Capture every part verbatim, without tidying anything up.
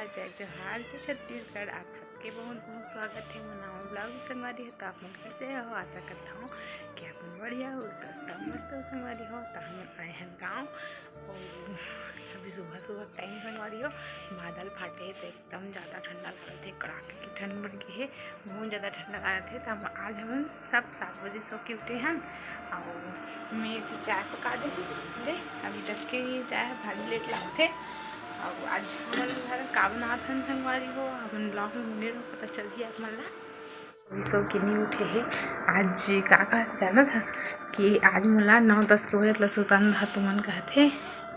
जय जोहार, जय छत्तीसगढ़। आप सबके बहुत बहुत स्वागत हे मोर नवा vlog में संगवारी हो। तो आप मन कैसे हो? आशा करता हूँ कि आप मन बढ़िया हो, स्वस्थ हो, मस्त हो संगवारी हो। तो हम आए हैं गाँव और अभी सुबह सुबह टाइम संगवारी हो, बादल फाटे हे तो एकदम ज़्यादा ठंडा लागत हे, कड़ाके की ठंड बढ़ गई है, बहुत ज़्यादा ठंडा लागत है। तो हम आज हम सब सात बजे सो के उठे हन। और मैं तो चाय पका दे दे अभी तक के ये चाय भारी लेट लागथे। और आज हमन घर का बनात हन संगवारी हो, अपन vlog में बने रहो, पता चलही आप मन ला। अभी सो के नहीं उठे हे। आज का का जाना था कि आज मोला नौ दस के बजे ला सुतन रहा, तुमन कहथे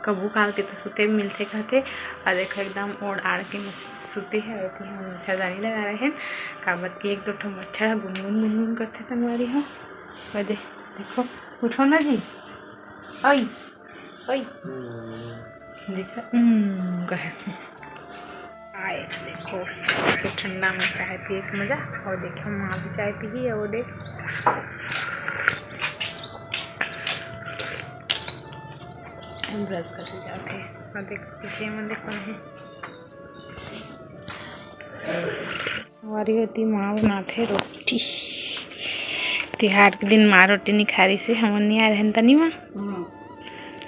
कभू काल के तो सुते मिलथे कहथे। और देखो एकदम ओढ़ आड़ के मच-, सुते हे, अउ एती हम मच्छरदानी लगा रहे हैं, काबर कि एक दो ठो मच्छर ह गुनगुन गुनगुन करथे संगवारी हो। और दे, देखो, उठो ना जी, ओई, ओई, देखो, उम, कहे। आए, देखो, तो ठंडा में चाय पिए के मजा। और देखो, माँ भी चाय पी ही है, वो देख, ब्रश कर जाते हैं। और देखो, पीछे में देखो, नहीं। हमारी होती माँ बनाते रोटी। तिहार के दिन माँ रोटी नहीं खा रही से, हमन नहीं आ रहे हैं तनी माँ। हम्म।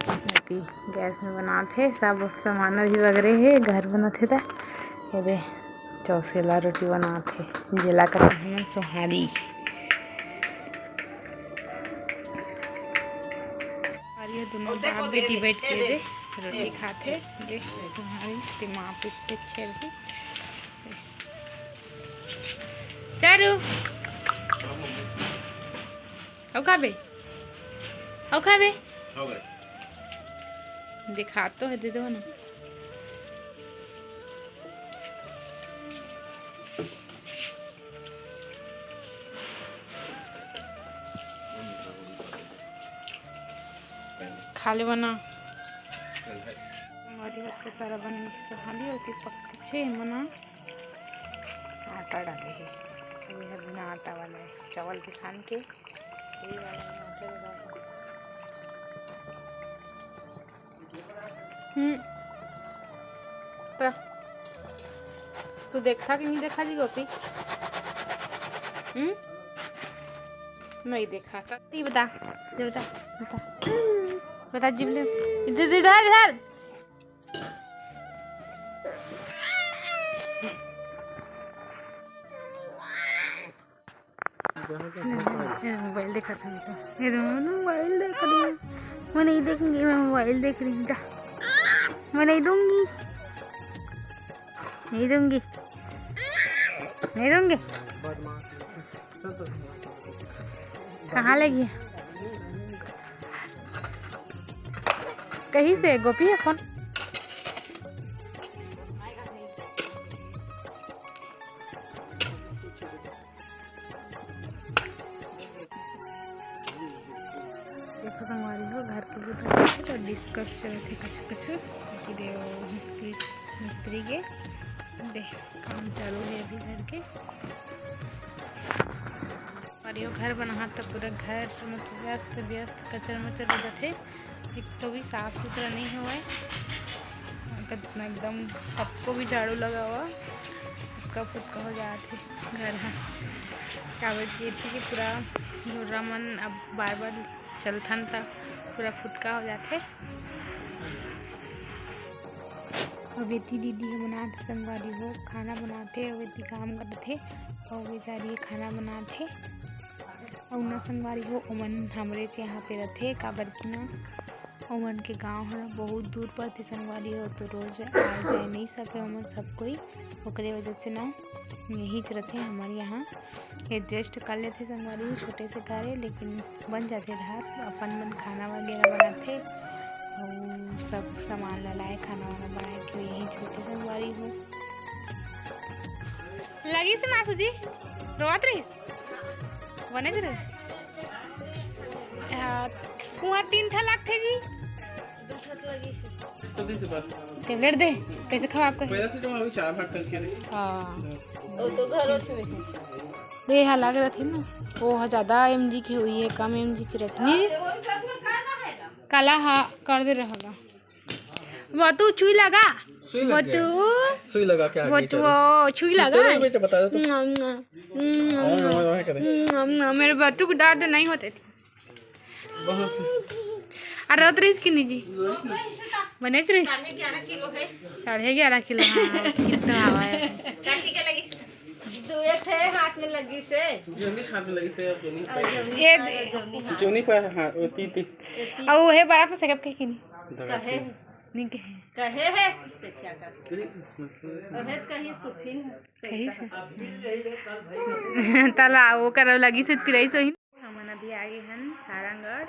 अति गैस में बनात हे, सब सामान अभी बगरे हे, घर बनत हे त। ये दे, चौसेला रोटी बनात हे, जेला कहते हैं सोहारी। और ये दोनों बाप बेटी बैठ के दे रोटी खात हे। दे, सोहारी, ते माँ पे छेल के। चारू, अउ खाबे? अउ खाबे? हो गए। दिखा तो है, दे दो ना। खा ले बना। हमारी हाथ के सारा बन के सहाली होती पक्के मना। आटा डाले हे, ये ह बिना आटा वाला है, चावल के सान के। ये वाला आटा डाल। हम्म। त तू देखा कि नहीं देखा जी गोपी? हम्म? नहीं देखा। त तू बता, दे बता, बता। बता जिबले। इधर, इधर, इधर। मोबाइल देखा था तो। ये देखो, मोबाइल देख रही हूँ। मैं नहीं देखूंगी, मैं मोबाइल देख रही हूँ। जा, मैं नहीं दूंगी, नहीं दूंगी, नहीं दूंगी। कहाँ लगी? कहीं से गोपी है फोन। देखो संगवारी हो, घर के बूता करथे तो डिस्कस चलथे कछु कछु कि दे मिस्त्री, मिस्त्री के दे काम चालू है अभी घर के। और यो घर बनात तो पूरा घर मतलब व्यस्त व्यस्त कचर मचर हो जाथे। एक तो भी साफ सुथरा नहीं होवय, कतना एकदम ततको भी झाड़ू लगावा, फुतका फुतका हो जात हे घर ह। काबर कि एती के पूरा झुर्रा मन अब बार बार चलथन त पूरा फुतका हो जाथे। अब एती दीदी ह बनात संगवारी हो खाना बनाथे, अउ एती काम करथे, अउ बेचारी ह खाना बनाथे। अउ ना संगवारी हो, ओमन हमरे च यहाँ पे रथे, काबर कि ना ओमन के गांव ह बहुत दूर परथे संगवारी हो, तो रोज आए जाए नहीं सके ओमन सब कोई, ओकरे वजह से ना यहीं च रथे हमर यहाँ। एडजस्ट कर लेथे संगवारी हो, छोटे से घर हे लेकिन बन जाथे घर। अपन मन खाना वगैरह बनाथे अउ सब सामान ला लाए, खाना वाना बनाए के यहीं च रथे संगवारी हो। लगिस मासू जी, रोवत रहिस। बने च रहे। हाँ, कुआं तीन ठा लागथे जी। जल्दी से बस। टेबलेट दे, कैसे खावा आपका? पैरासिटामोल अभी चार भाग करके दे। हाँ। वो तो घर में। दे, हाँ, लाग रहा थे ना। वो हा ज्यादा एमजी की हुई है, कम एमजी की रहती। नहीं जी? काला हा कर दे रहा। वो तू छुई लगा। सुई लग गया। वो तू सुई लगा क्या? वो तू वो छुई लगा। बेटा बता दो तो। म्वा, म्वा, म्वा, हाँ, हाँ, हाँ, कर दे। म्वा, म्वा, मेरे बच्चों को दर्द नहीं होते थे। बहुत से- और रोत रहीस कि नहीं जी? बने रहीस? साढ़े ग्यारह किलो, हाँ, कितना हवा है। दो एक है हाथ में लगी से। जोनी खाने लगी से, अब जोनी ये जोनी पर, हाँ, वो ती ती। अब वो है बड़ा पे सेकअप कहीं नहीं। दगा कहे नहीं कहे। कहे है से क्या कर? तेरी सुसुर। कहे कहीं सुखिन है। कहीं से। तला वो कर लगी से पिराई सोही। हमन अभी आ गए हन सारंगढ़।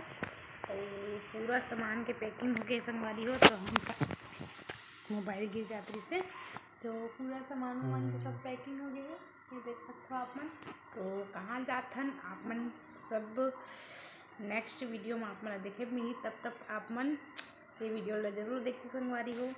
और पूरा सामान के पैकिंग हो गए संगवारी हो, तो हम मोबाइल गिर जात रही से, तो पूरा सामान वामान के सब पैकिंग हो गए है। ये देख सकते हो आप मन। तो कहाँ जात हन आप मन, सब नेक्स्ट वीडियो में आप मन ला देखे मिली। तब तक आप मन ये वीडियो ला जरूर देखियो संगवारी हो।